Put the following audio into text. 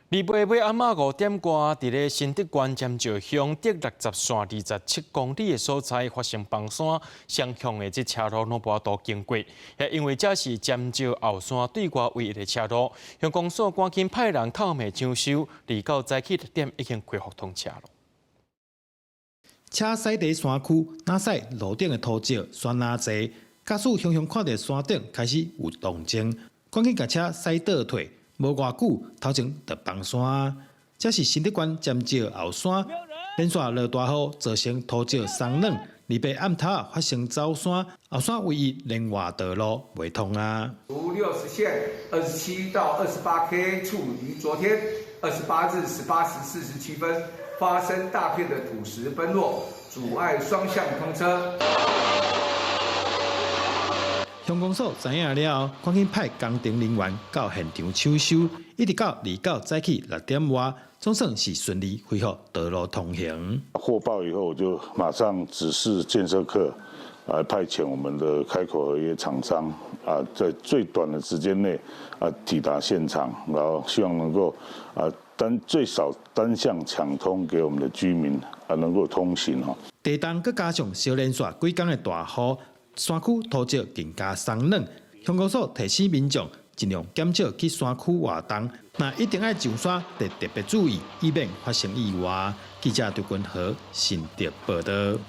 禮拜尾暗仔5點外，佇咧新竹縣尖石鄉竹60線27公里的所在發生崩山，雙向的這車路攏無法度經過。因為這是尖石後山對外唯一的車路，鄉公所趕緊派人叩門搶修，二九早起6點已經恢復通車了。車駛佇山區，若駛路頂的土石山若濟，駕駛雄雄看著山頂開始有動靜，趕緊共車駛倒退。無偌久，頭前就崩山。這是新竹縣尖石後山，連續落大雨，造成土石鬆軟。禮拜暗頭發生走山，後山唯一連外道路袂通啊。竹60線27到28 K 處，於昨天28日18時47分發生大片的土石崩落，阻礙雙向通車。鄉公所知影了後，趕緊派工程人員到現場搶修，一直到29早起6點外，總算是順利恢復道路通行。獲報以後，我就馬上指示建設課來派遣我們的開口合約廠商啊，在最短的時間內啊抵達現場，然後希望能夠啊單最少單向搶通，給我們的居民啊能夠通行哈。地動閣加上小連續幾工的大雨。山區土石更加鬆軟，鄉公所提醒民眾盡量減少去山區活動，若一定愛上山，得特別注意，以免發生意外。記者張君和新竹報道。